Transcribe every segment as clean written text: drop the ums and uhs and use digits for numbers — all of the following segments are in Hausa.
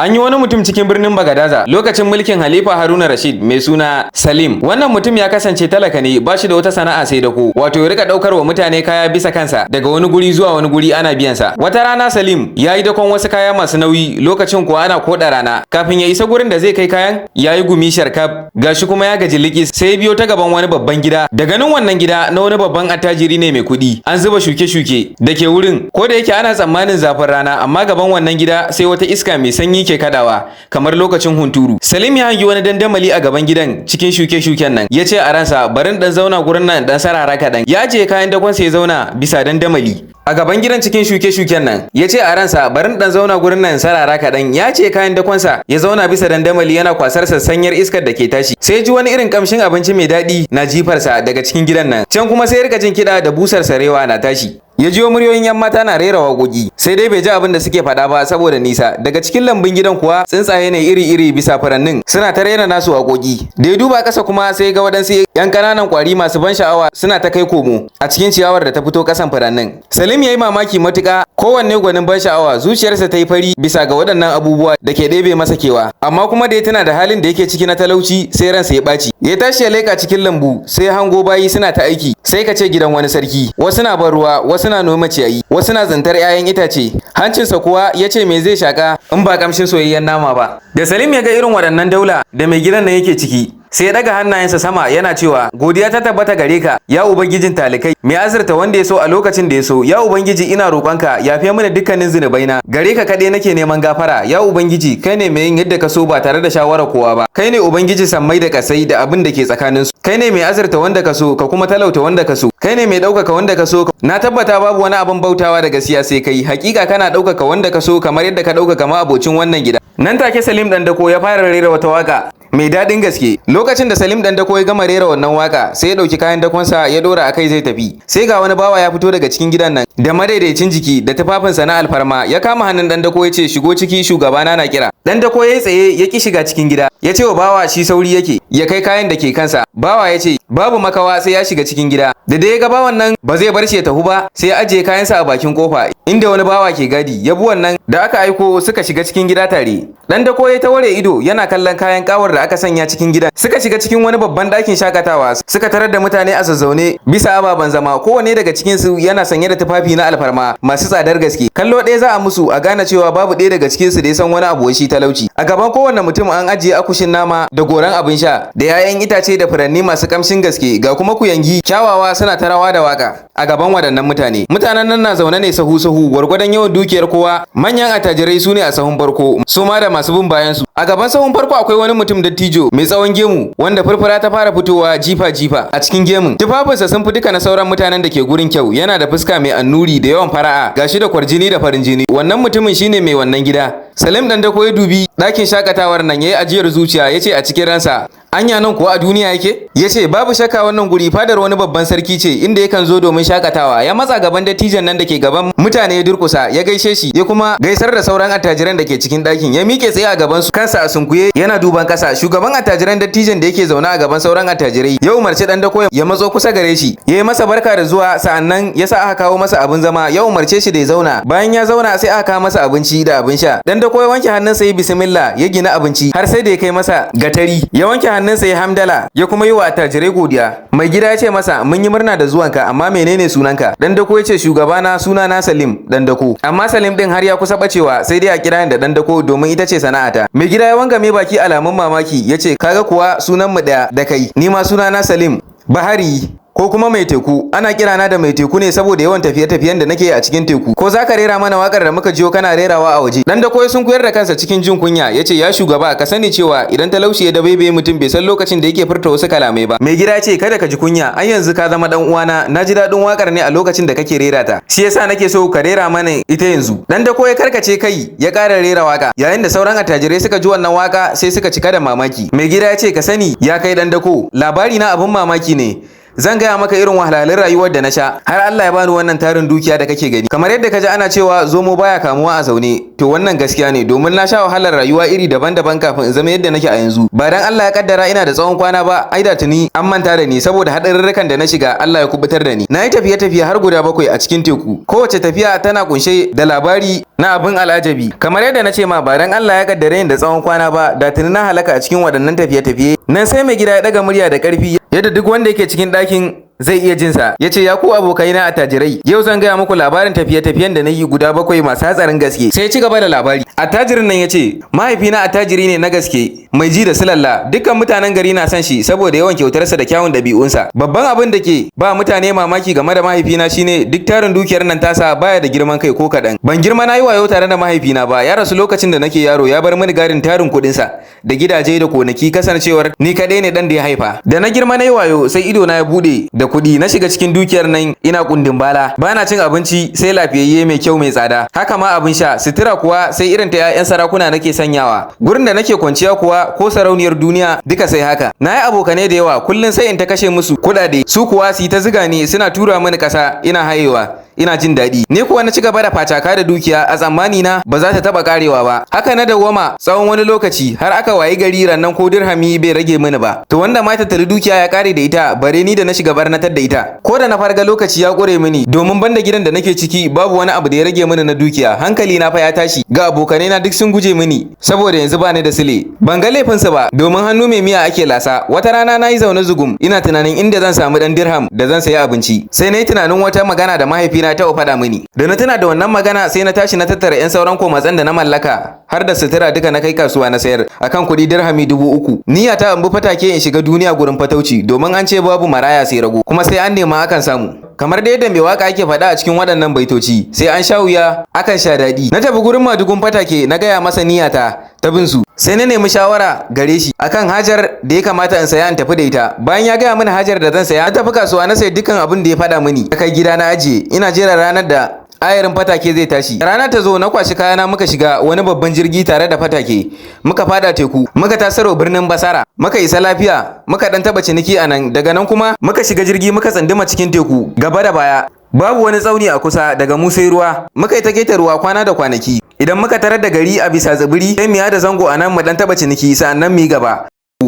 An yi wani mutum cikin birnin Bagadaza lokacin mulkin Halifa Haruna Rashid mai suna Salim. Wannan mutum ya kasance talaka ne, ba shi da wata sana'a sai dako, wato ya rika ɗaukar wa mutane kaya bisa kansa daga wani guri zuwa wani guri ana biyan sa. Wata rana Salim ya yi dakon wasu kaya masu nauyi, lokacin kuwa ana koɗa rana. Kafin ya isa gurin da zai kai kayan, ya yi gumi sharkaf, gashi kuma ya gaji likis, sai ya biyo ta gaban wani babban gida. Da ganin wannan gida na wani babban attajiri ne mai kuɗi, an zuba shuke-shuke da ke wurin, ko da yake ana tsammanin zafin rana, amma gaban wannan gida sai wata iska mai sanyi ke kadawa kamar lokacin hunturu. Salim ya hangi wani dandamali a gaban gidan cikin shuke-shuken nan. Ya ce a ransa, bari in dan zauna gurin nan dan sarara kaɗan. Ya ajiye kayan dakon sai ya zauna bisa dandamali a gaban gidan cikin shuke-shuken nan. Ya ce a ransa, bari in dan zauna gurin nan sarara kaɗan. Ya ajiye kayan dakonsa ya zauna bisa dandamali yana kwasar sassanyar iskar da ke tashi. Sai ji wani irin kamshin abinci mai daɗi na jifarsa daga cikin gidan nan. Can kuma sai ya rika jin kiɗa da busar sarewa na tashi. Ya jiyo muryoyin 'yan mata na rera waƙoƙi, sai dai bai ji abin da suke faɗa ba saboda nisa. Daga cikin lambun gidan kuwa tsuntsaye ne iri-iri bisa furannin suna ta rera nasu waƙoƙi. Da ya duba ƙasa kuma sai ga waɗansu 'yan ƙananan ƙwari masu ban sha'awa suna ta kai komo a cikin ciyawar da ta fito ƙasan furannin. Salim ya yi mamaki matuƙa, kowanne gwanin ban sha'awa, zuciyarsa ta yi fari bisa ga waɗannan abubuwa da ke ɗebe masa kewa. Amma kuma da ya tuna da halin da yake ciki na talauci, sai ransa ya ɓaci. Ya tashi ya leƙa cikin lambu, sai hango bayi suna ta aiki, sai ka ce gidan wani sarki. Wasu na ban ruwa, wasu na noma ciyayi, wasu na tsintar 'ya'yan itace. Hancinsa kuwa ya ce me zai shaka in ba kamshin soyayyen nama ba? Da Salim ya ga irin waɗannan daula da mai gidan nan yake ciki, sai ya daga hannayensa sama yana cewa, godiya ta tabbata gare ka, ya Ubangijin talikai, mai azurta wanda ya so a lokacin da ya so. Ya Ubangiji, ina roƙonka yafe mini dukkanin zunubaina. Gare ka kaɗai nake neman gafara. Ya Ubangiji, kai ne mai yin yadda ka so ba tare da shawarar kowa ba. Kai ne Ubangiji sammai da kasai da abin da ke tsakaninsu. Kai ne mai azurta wanda ka so ka kuma talauta wanda ka so. Kai ne mai ɗaukaka wanda ka so. Na tabbata babu wani abin bautawa da gaskiya sai kai. Hakika kana ɗaukaka wanda ka so kamar yadda ka ɗaukaka ma'abocin wannan gida. Nan take Salim Dandako ya fara rera wata waka mai daɗin gaske. Lokacin da Salim Dandako ya gama rera wannan waka, sai ya ɗauki kayan dakonsa ya ɗora a kai zai tafi. Sai ga wani bawa ya fito daga cikin gidan nan da madaidaicin jiki da tufafinsa na alfarma, ya kama hannun Dandako ya ce, shigo ciki, shugabana na kira. Dandako ya yi tsaye ya ki shiga cikin gida. Ya ce wa bawa shi sauri yake ya kai kayan da ke kansa. Bawa ya ce babu makawa sai ya shiga cikin gida. Da dai ya ga bawan nan ba zai bar shi ya tafi ba, sai ya ajiye kayansa a bakin kofa inda wani bawa ke gadi. Ya bi wannan da aka aiko suka shiga cikin gida tare. Dan dako ya ta ware ido yana kallon kayan kawar da aka sanya cikin gidan. Suka shiga cikin wani babban ɗakin shakatawa, suka tarar da mutane a zazzaune bisa ababen zama, kowanne daga cikin su yana sanye da tufafi na alfarma masu tsadar gaske. Kallo ɗaya za a musu a gane cewa babu ɗaya daga cikin su da ya san wani abu shi talauci. A gaban kowanne mutum an ajiye akushin nama da goran abin sha da 'ya'yan itace da furanni masu kamshin gaske, ga kuma kuyangi kyawawa suna ta rawa da waka a gaban waɗannan mutane. Mutanen nan na zaune ne sahu-sahu gwargwadon yawan dukiyar kowa. Manyan attajirai su ne a sahun farko, su ma da masu bin bayan su. A gaban sahun farko akwai wani mutum dattijo mai tsawon gemu wanda furfura ta fara fitowa jifa-jifa a cikin gemun. Tufafinsa sun fi duka na sauran mutanen da ke gurin kyau. Yana da fuska mai annuri da yawan fara'a, gashi da kwarjini da farin jini. Wannan mutumin shine mai wannan gida. Salim Dandako ya dubi ɗakin shakatawar nan, yayi ajiyar zuciya, ya ce a cikin ransa, anya nan kuwa a duniya yake? Ya ce babu shakka wannan guri fadar wani babban sarki ce inda yakan zo domin shakatawa. Ya matsa gaban dattijon nan da ke gaban mutane, ya durkusa ya gaishe shi, ya kuma gaisar da sauran attajiran da ke cikin ɗakin. Ya miƙe tsaye a gaban su, kansa a sunkuye yana duban ƙasa. Shugaban attajiran, dattijon da yake zaune a gaban sauran attajirai, ya umarci dan dako ya matso kusa gare shi, ya yi masa barka da zuwa. Sa'annan ya sa aka kawo masa abin zama, ya umarce shi da ya zauna. Bayan ya zauna, sai aka kawo masa abinci da abin sha. Dan dako ya wanke hannunsa, ya bismillah, ya gina abinci har sai da ya kai masa gatari. Ya wanke hannunsa, ya hamdala, ya kuma yi wa attajirai godiya. Mai gida ya ce masa, mun yi murna da zuwanka, amma menene sunanka? Dan dako ya ce, shugabana, sunana Salim Dan dako, amma Salim din har ya kusa bacewa, sai dai a kira ni da dan dako domin ita ce sana'ata. Mai gida ya wangame baki alamun mamaki, ya ce, kaga kuwa sunan mu daya da kai, ni ma sunana Salim Bahari ko kuma mai teku. Ana kirana da mai teku ne saboda yawan tafiye-tafiyen da nake a cikin teku. Ko zaka rera mana wakar da muka jiyo kana rerawa a waje? Dan dako sun koyar da kansa cikin jin kunya, yace, ya shugaba, ka sani cewa idan talauci ya dabaibaye mutum, bai san lokacin da yake furta wasu kalamai ba. Mai gida ce, kada ka ji kunya, ai yanzu ka zama dan uwana. Na ji daɗin wakar ne a lokacin da kake rera ta, shi yasa nake so ka rera mana ita yanzu. Dan dako ya karkace kai ya ƙara rera waka. Yayin da sauran attajirai suka ji wannan waka, sai suka cika da mamaki. Mai gida ya ce, ka sani, ya kai dan dako, labari na abin mamaki ne. Zan gaya maka irin wahalhalun rayuwar da na sha har Allah ya bani wannan tarin dukiya da kake gani. Kamar yadda ka ji ana cewa zomo baya kamuwa a zaune, to wannan gaskiya ne, domin na sha wahalar rayuwa iri daban-daban kafin in zama yadda nake a yanzu. Ba dan Allah ya kaddara ina da tsawon kwana ba, ai da tuni an manta da ni saboda haɗarurrukan da na shiga. Allah ya kubutar da ni. Na yi tafiye-tafiye har guda 7 a cikin teku. Kowace tafiya tana kunshe da labari na abin al'ajabi. Kamar yadda na ce ma, ba dan Allah ya kaddare ni da tsawon kwana ba, da tuni na halaka a cikin waɗannan tafiye-tafiye. Nan sai mai gida ya ɗaga murya da ƙarfi yadda duk wanda yake cikin ɗakin zai iya jinsa. Ya ce, "Ya ku abokaina attajirai, yau zan gaya muku labarin tafiye-tafiyen da na yi guda 7 masu hatsarin gaske." Sai ci gaba da labari. Attajirin nan ya ce, "Mahaifina attajiri ne na gaske, mai ji da silalla. Dukkan mutanen gari na son shi saboda yawan kyautarsa da kyawun ɗabi'unsa. Babban abin da ke ba mutane mamaki game da mahaifina shine duk tarin dukiyar nan tasa, baya da girman kai ko kaɗan. Ban girma na yi wayo tare da mahaifina ba. Ya rasu lokacin da nake yaro, ya bar mini gadin tarin kuɗinsa da gidaje da gonaki, kasancewar ni kaɗai ne ɗan da ya haifa. Da na girma na yi wayo, sai ido na ya buɗe da kuɗi, na shiga cikin dukiyar nan ina kundin bala. Bana cin abinci sai lafiyayye, mai kyau, mai tsada. Haka ma abin sha. Sutura kuwa sai irin ta 'ya'yan sarakuna nake sanyawa. Gurin da nake kwanciya kuwa, ko sarauniyar duniya duka sai haka. Na yi abokanai da yawa, kullum sai in ta kashe musu kuɗaɗe, su kuwa su yi ta ziga ni, suna tura mini ƙasa ina hayewa, ina jin daɗi. Ni kuwa na ci gaba da facaka da dukiya, a tsammani na ba za ta taɓa karewa ba. Haka na dawwama tsawon wani lokaci har aka wayi gari rannan ko dirhami bai rage mini ba. To, wanda ma tattali dukiya ya kare da ita, bare ni da na shiga barnatar da ita? Ko da na farga, lokaci ya ƙure mini, domin banda gidan da nake ciki babu wani abu da ya rage mini na dukiya. Hankali na fa ya tashi, ga abokanai na duk sun guje mini saboda yanzu ba ni da sile. Ban ga laifinsu ba, domin hannu mai miya ake lasa. Wata rana na yi zaune zugum, ina tunanin inda zan samu dan dirham da zan sayi abinci. Sai na yi tunanin wata magana da mahaifina ta faɗa mini. Da na tuna da wannan magana, sai na tashi na tattara 'yan sauran komatsan da na mallaka har da sutura duka, na kai kasuwa na sayar akan kuɗi dirhami 3000. Niyya ta in bi fatake in shiga duniya gurin fatauci, domin an ce babu maraya sai rago, kuma sai an nema akan samu. Kamar da yadda mai waka yake faɗa a cikin waɗannan baitoci, sai an sha wuya akan sha daɗi. Na tafi gurin madugun fatake, na gaya masa niyyata ta bin su. Sai na nemi shawara gare shi akan hajar da ya kamata in saya in tafi da ita. Bayan ya gaya mini hajar da zan saya, na tafi kasuwa na sayi dukkan abin da ya faɗa mini. Na kai gida na ajiye, ina jera ranar da ayarin fatake zai tashi. Rana ta zo, na kwashi kayana, muka shiga wani babban jirgi tare da fatake, muka fada teku, muka tasarwa birnin Basara. Muka isa lafiya, muka dan taba ciniki a nan. Daga nan kuma muka shiga jirgi, muka tsanduma cikin teku gaba da baya. Babu wani tsauni a kusa, daga mu sai ruwa. Muka yi ta keta ruwa kwana da kwanaki. Idan muka tarar da gari a bisa tsibiri, sai mu yada zango a nan, mu dan taba ciniki, sa'annan mu yi gaba,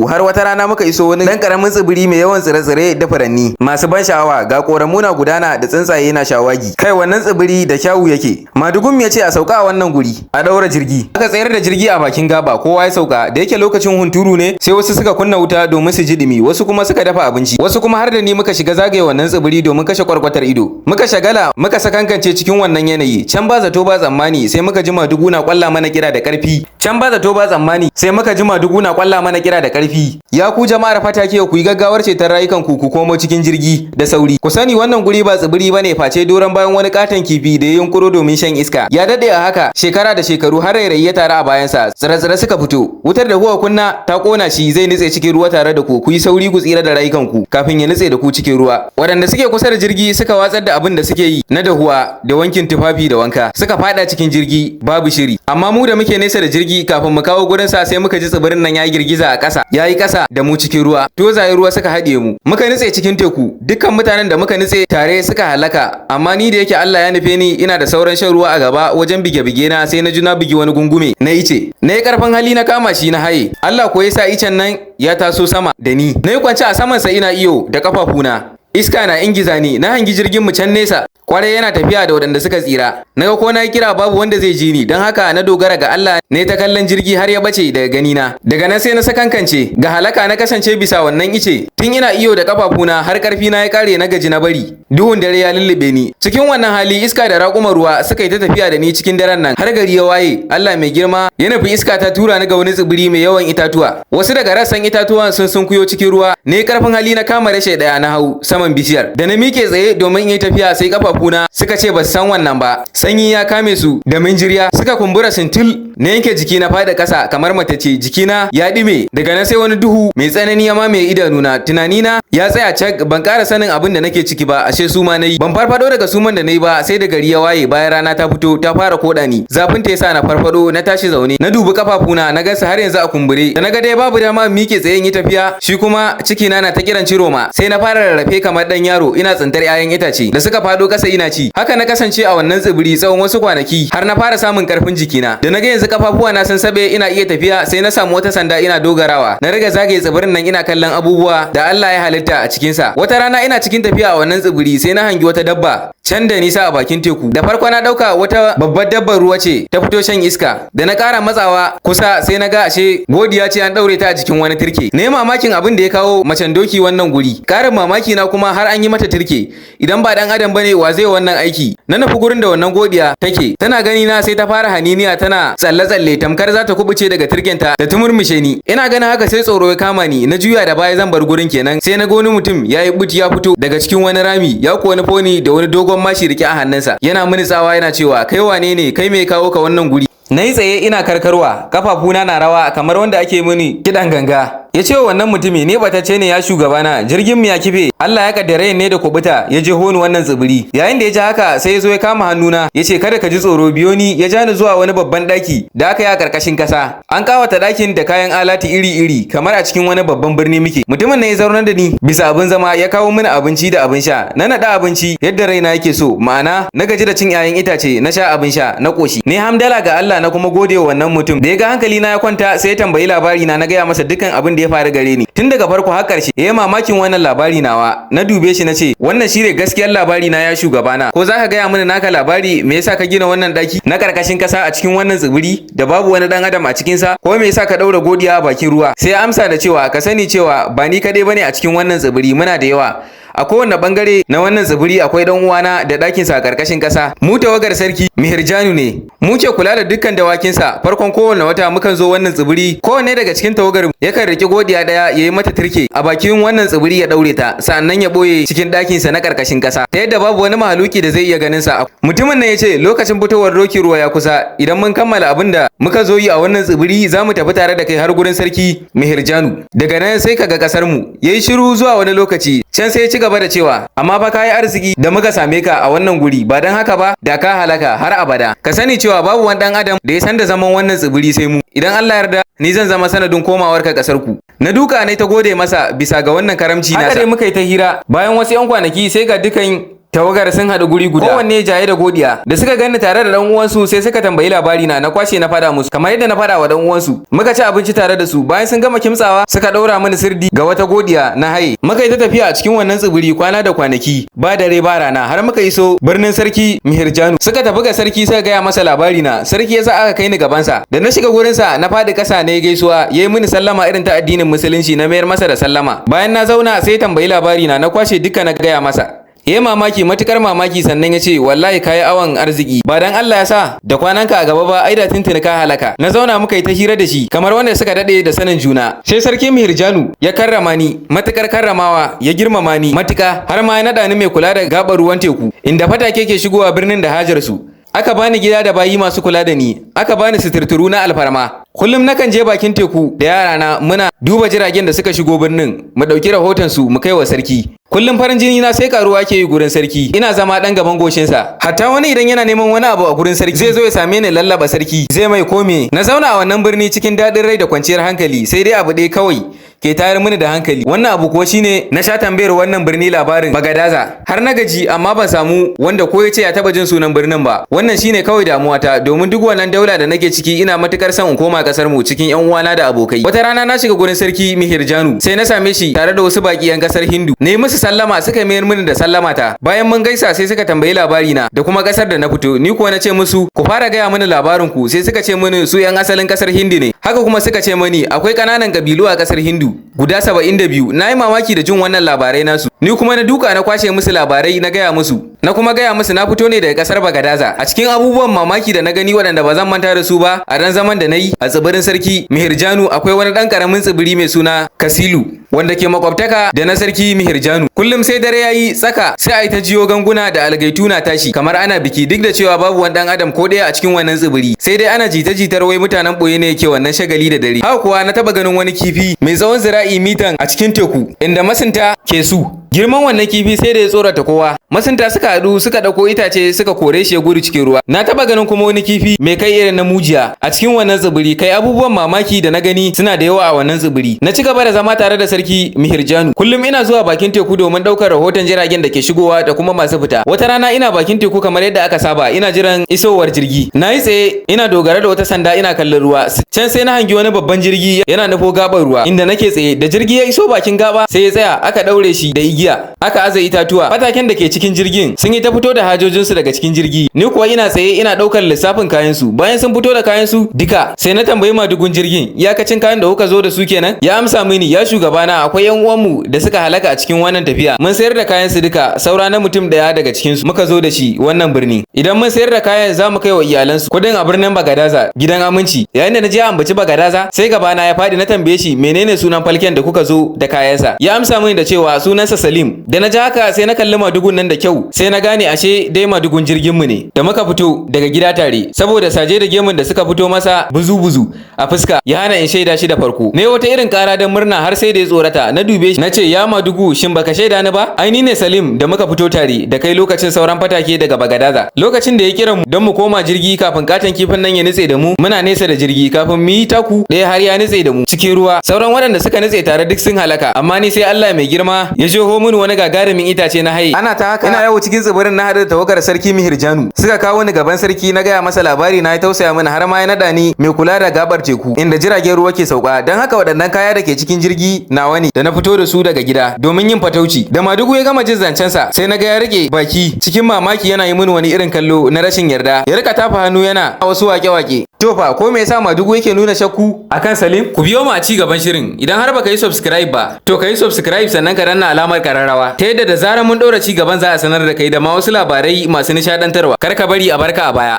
har wata rana muka iso wani dan karamin tsibiri mai yawan tsire-tsire da furanni masu ban sha'awa. Ga koramu na gudana da tsuntsaye na shawagi. Kai, wannan tsibiri da kyawu yake. Madugun ya ce a sauka a wannan guri, a daura jirgi. Aka tsayar da jirgi a bakin gaba, kowa ya sauka. Da yake lokacin hunturu ne, sai wasu suka kunna wuta domin su ji dumi, wasu kuma suka dafa abinci, wasu kuma har da ni muka shiga zagaye wannan tsibiri domin kashe kwarkwatar ido. Muka shagala, muka sakankance cikin wannan yanayi. Can ba zato ba tsammani, sai muka ji madugu na kwalla mana kira da karfi. Can ba zato ba tsammani, sai muka ji madugu na kwalla mana kira da karfi: "Ya ku jama'ar fatake, ku yi gaggawar ceton rayukan ku, ku komo cikin jirgi da sauri. Ku sani, wannan guri ba tsibiri bane face doron bayan wani katon kifi da ya yunkuro domin shan iska. Ya dade a haka shekara da shekaru, har rairayi ya taru a bayansa, tsire-tsire suka fito. Wutar da kuka kunna ta kona shi, zai nutse cikin ruwa tare da ku. Ku yi sauri ku tsira da rayukan ku kafin ya nutse da ku cikin ruwa." Waɗanda suke kusa da jirgi suka watsar da abin da suke yi na dahuwa da wankin tufafi da wanka, suka fada cikin jirgi babu shiri. Amma mu da muke nesa da jirgi, kafin mu kawo gurin sa, sai muka ji tsibirin nan ya girgiza a ƙasa, ya yi ƙasa da mu cikin ruwa. Tozaye ruwa suka haɗiye mu, muka nutse cikin teku. Dukkan mutanen da muka nutse tare suka halaka. Amma ni da yake Allah ya nufe ni ina da sauran shan ruwa a gaba, wajen bige-bige na sai na ji na bugi wani gungume na ice. Na yi karfin hali na kama shi na haye. Allah ko ya sa icen nan ya taso sama da ni. Na yi kwance a samansa ina iyo da kafafuna, iska na ingiza ni. Na hangi jirgin mu can nesa kwarai, yana tafiya da waɗanda suka tsira. Na ga ko na kira babu wanda zai ji ni, don haka na dogara ga Allah ne ta kallon jirgi har ya bace daga gani na. Daga nan sai na sakankance ga halaka, na kasance bisa wannan ice tun ina iyo da kafafuna har karfi na ya kare, na gaji na bari. Duhun dare ya lullube ni. Cikin wannan hali, iska da raƙuman ruwa suka yi ta tafiya da ni cikin daren nan har gari ya waye. Allah mai girma ya nufi iska ta tura ni ga wani tsibiri mai yawan itatuwa. Wasu daga rassan itatuwan sun sunkuyo cikin ruwa. Ne karfin hali na kama reshe daya, na hau saman bishiyar. Da na miƙe tsaye domin in yi tafiya, sai kafafuna suka ce ba su san wannan ba. Sanyi ya kame su da minjiriya, suka kumbura sintil. Na yanke jiki, na faɗi ƙasa kamar matacce, jikina ya ɗime. Daga nan sai wani duhu mai tsanani ya mamaye idanuna. Tunanina ya tsaya cak, ban ƙara sanin abin da nake ciki ba, ashe suma nayi. Ban farfado daga suman da nayi ba sai da gari ya waye, bayan rana ta fito ta fara koda ni. Zafin ta yasa na farfado, na tashi zaune, na dubi kafafuna, na gansu har yanzu a kumbure. Da na ga dai babu dama in miƙe tsaye in yi tafiya, shi kuma ciki na na ta kiran ciroma, sai na fara rarrafe kamar dan yaro, ina tsintar 'ya'yan itace da suka fado ƙasa ina ci. Haka na kasance a wannan tsibiri tsawon wasu kwanaki har na fara samun karfin jikina. Da na ga yanzu kafafuwa na sun sabe, ina iya tafiya, sai na samu wata sanda ina dogarawa. Na riga zagaye tsibirin nan ina kallon abubuwa da Allah ya halitta a cikin sa. Wata rana ina cikin tafiya a wannan tsibiri, sai na hangi wata dabba can da nisa a bakin teku. Da farko na dauka wata babbar dabbar ruwa ce ta fito shan iska. Da na kara matsawa kusa, sai na ga ashe godiya ce an daure ta a jikin wani turke. Na yi mamakin abin da ya kawo macen doki wannan guri. Karin mamaki na kuma, har an yi mata turke. Idan ba dan adam bane, wa zai wannan aiki? Na nufi gurin da wannan godiya take. Tana gani na sai ta fara haniniya tana tsalle tsalle, tamkar za ta kubuce daga turkenta da tumurmushe ni. Ina ganin haka sai tsoro ya kama ni, na juya da baya zan bar gurin kenan, sai na ga wani mutum ya yi but ya fito daga cikin wani rami, ya kuwa nufo ni da wani dogon mashi rike a hannunsa. Yana mini tsawa yana cewa, "Kai wane ne kai? Me kawo ka wannan guri?" Na yi tsaye ina karkarwa, kafafuna na rawa kamar wanda ake mini kiɗan ganga. Ya ce wa wannan mutumi, "Ni batacce ne, ya shugabana, jirgin mu ya kife, Allah ya kaddare ne da kubuta ya jeho ni wannan tsibiri." Yayin da ya ji haka, sai ya zo ya kama hannuna, ya ce, "Kada ka ji tsoro, biyo ni." Ya ja ni zuwa wani babban daki da aka yi a karkashin kasa. An kawata dakin da kayan alati iri-iri, kamar a cikin wani babban birni muke. Mutumin ne ya zaunar da ni bisa abin zama, ya kawo mini abinci da abin sha. Na naɗa abinci yadda raina yake so, ma'ana na gaji da cin 'ya'yan itace, na sha abin sha na koshi. Ni hamdala ga Allah, na kuma gode wa wannan mutum. Da ya ga hankali na ya kwanta, sai ya tambayi labari na. Na gaya masa dukkan abin da ya faru gare ni tun daga farko har ƙarshe. Ya yi mamakin wannan labari nawa. Na dube shi na ce, "Wannan shine gaskiyar labari na, ya shugabana. Ko zaka gaya mini naka labari? Me yasa ka gina wannan daki na karkashin kasa a cikin wannan tsibiri da babu wani dan adam a cikin sa? Ko me yasa ka daura godiya a bakin ruwa?" Sai ya amsa da cewa, "Ka sani cewa ba ni kadai bane a cikin wannan tsibiri, muna da yawa. A kowane bangare na wannan tsibiri akwai dan uwana da ɗakin sa a karkashin ƙasa. Mu tawagar sarki Mihirjanu ne, mu ke kula da dukkan dawakinsa. Farkon kowane wata mukan zo wannan tsibiri. Kowanne daga cikin tawagar yakan riki godiya ɗaya, ya yi mata turke a bakin wannan tsibiri, ya ɗaure ta, sa'annan ya ɓoye cikin ɗakinsa na karkashin ƙasa, ta yadda babu wani mahaluki da zai iya ganin sa." Mutumin nan ya ce, "Lokacin fitowar dokin ruwa ya kusa. Idan mun kammala abin da muka zo yi a wannan tsibiri, za mu tafi tare da kai har gurin sarki Mihirjanu. Daga nan sai ka ga ƙasar mu." Yayi shiru zuwa wani lokaci can, sai ya ci gaba da cewa, "Amma fa kayi arziki da muka same ka a wannan guri. Ba dan haka ba, da ka halaka har abada. Ka sani cewa babu wani dan adam da ya san da zaman wannan tsibiri sai mu. Idan Allah yarda, ni zan zama sanadin komawar ka kasar ku." Na duka ne ta gode masa bisa ga wannan karamci nasa. Haka dai muka yi ta hira. Bayan wasu yan kwanaki, sai ga dukan tawagar sun haɗu guri guda, kowanne jaye da godiya. Da suka gani tare da dan uwansu, sai suka tambayi labari na. Na kwashe na fada musu kamar yadda na fada wa dan uwansu. Muka ci abinci tare da su. Bayan sun gama kimtsawa, suka ɗaura mini sirdi ga wata godiya, na haye. Muka yi ta tafiya a cikin wannan tsibiri kwana da kwanaki, ba dare ba rana, har muka iso birnin sarki Mihirjanu. Suka tafi ga sarki suka gaya masa labari na. Sarki ya sa aka kai ni gabansa. Da na shiga gurinsa, na faɗi ƙasa na gaisuwa. Ya yi mini sallama irin ta addinin Musulunci, na mayar masa da sallama. Bayan na zauna, sai tambayi labari na. Na kwashe duka na gaya masa. Ya yi mamaki, matukar mamaki, sannan ya ce, "Wallahi kayi awon arziki. Ba dan Allah ya sa da kwananka a gaba ba, ai da tuntuni ka halaka." Na zauna muka yi ta hira da shi kamar wanda suka dade da sanin juna. Sai sarki Mihirjanu ya karrama ni matukar karramawa, ya girmama ni matuka, har ma ya nada ni mai kula da gabar ruwan teku inda fatake ke shigowa birnin da hajar su. Aka bani gida da bayi masu kula da ni, aka bani suturturu na alfarma. Kullum nakan je bakin teku da yarana, muna duba jiragen da suka shigo birnin, mu ɗauki rahoton su mu kai wa sarki. Kullum farin jini na sai karuwa ke yi gurin sarki, ina zama dan gaban goshinsa. Hatta wani idan yana neman wani abu a gurin sarki, zai zo ya same ni, lallaba sarki zai mai kome. Na zauna a wannan birni cikin daɗin rai da kwanciyar hankali, sai dai abu ɗaya kawai ke tayar mini da hankali. Wannan abu kuwa shine, na sha tambayar wannan birni labarin Bagadaza har na gaji, amma ban samu wanda ko ya ce ya taba jin sunan birnin ba. Wannan shine kawai damuwata, domin duk wannan daula da nake ciki, ina matukar son in koma kasar mu cikin yan uwana da abokai. Wata rana na shiga gurin sarki Mihirjanu, sai na same shi tare da wasu baki yan kasar Hindu. Na yi musu sallama, suka mayar mini da sallama ta. Bayan mun gaisa, sai suka tambayi labari na da kuma kasar da na fito. Ni kuwa na ce musu, "Ku fara gaya mini labarin ku." Sai suka ce mini su yan asalin kasar Hindu ne. Haka kuma suka ce mani akwai kananan kabilu a kasar Hindu guda 72. Na yi mamaki da jin wannan labarai nasu. Ni kuma na duka na kwashe musu labarai na gaya musu. Na kuma gaya musu na fito ne daga kasar Bagadaza. A cikin abubuwan mamaki da na gani waɗanda ba zan manta da su ba a dan zaman da na yi a tsibirin sarki Mihirjanu, akwai wani ɗan ƙaramin tsibiri mai suna Kasilu. Wanda ke makwabtaka da na sarki Mihirjanu. Kullum sai dare yayi tsaka sai a yi ta jiyo ganguna da algaitu na tashi kamar ana biki, duk da cewa babu wani dan adam ko ɗaya a cikin wannan tsibiri. Sai dai ana jita-jitar wai mutanen boye ne ke wannan shagali da dare. Haka kuwa na taba ganin wani kifi mai tsawon zira'i mitan a cikin teku inda masunta ke su. Girman wannan kifi sai da ya tsorata kowa. Masunta suka haɗu suka ɗauko itace suka kore shi ya gudu cikin ruwa. Na taba ganin kuma wani kifi mai kai irin na mujiya a cikin wannan tsibiri. Kai, abubuwan mamaki da na gani suna da yawa a wannan tsibiri. Na ci gaba da zama tare da sarki Mihirjanu. Kullum ina zuwa bakin teku domin ɗaukar rahoton jiragen da ke shigowa da kuma masu fita. Wata rana ina bakin teku kamar yadda aka saba, ina jiran isowar jirgi. Na yi tsaye ina dogara da wata sanda ina kallon ruwa. Can sai na hangi wani babban jirgi yana nufo gabar ruwa inda nake tsaye. Da jirgi ya iso bakin gaba sai ya tsaya, aka ɗaure shi da igiya, aka aza itatuwa. Fataken da ke cikin jirgin sun yi ta fito da hajojinsu daga cikin jirgi. Ni kuwa ina tsaye ina ɗaukar lissafin kayansu. Bayan sun fito da kayansu duka, sai na tambayi madugun jirgin: "Iyakacin kayan da kuka zo da su kenan?" Ya amsa mini: "Ya shugabana, akwai yan uwanmu da suka halaka a cikin wannan tafiya. Mun sayar da kayansu duka, saura na mutum ɗaya daga cikinsu muka zo da shi wannan birni. Idan mun sayar da kayan, za mu kai wa iyalansu kudin a birnin Bagadaza, gidan aminci." Yayin da na je ambaci Bagadaza, sai gabana ya faɗi. Na tambaye shi: "Menene sunan falken da kuka zo da kayansa?" Ya amsa mini da cewa sunansa Salim. Da na ji haka sai na kalli madugun nan da kyau, sai na gane ashe dai madugun jirgin mu ne da muka fito daga gida tare. Saboda saje da gemun da suka fito masa buzu-buzu a fuska ya hana in shaida shi da farko. Ne wata irin kara don murna har sai da ya tsorata. Na dube shi na ce: "Ya madugu, shin baka shaida ni ba? Ai ni ne Salim da muka fito tare da kai lokacin sauran fatake daga Bagadaza. Lokacin da ya kira mu don mu koma jirgi kafin katon kifin nan ya nutse da mu, muna nesa da jirgi, kafin mu yi taku ɗaya har ya nutse da mu cikin ruwa. Sauran waɗanda suka nutse tare duk sun halaka, amma ni sai Allah mai girma ya jeho mini wani gagarumin itace na haye." Ana ta haka ina yawo cikin tsibirin, na haɗu da tawagar sarki Mihirjanu. Suka kawo ni gaban sarki, na gaya masa labari na, ya tausaya mini har ma ya naɗa ni mai kula da gabar teku inda jiragen ruwa ke sauka. Don haka waɗannan kaya da ke cikin jirgi nawa ne da na fito da su daga gida domin yin fatauci. Da madugu ya gama jin zancensa, sai na ga ya rike baki cikin mamaki yana yi mini wani irin kallo na rashin yarda. Ya rika tafa hannu yana wasu wake-wake. To fa, ko me yasa madugu yake nuna shakku akan Salim? Ku biyo mu a ci gaban shirin. Idan har baka yi subscribe ba, to ka yi subscribe sannan ka danna alamar kararrawa ta yadda da zarar mun ɗora ci gaban za a sanar da kai, da ma wasu labarai masu nishadantarwa. Kar ka bari a barka a baya.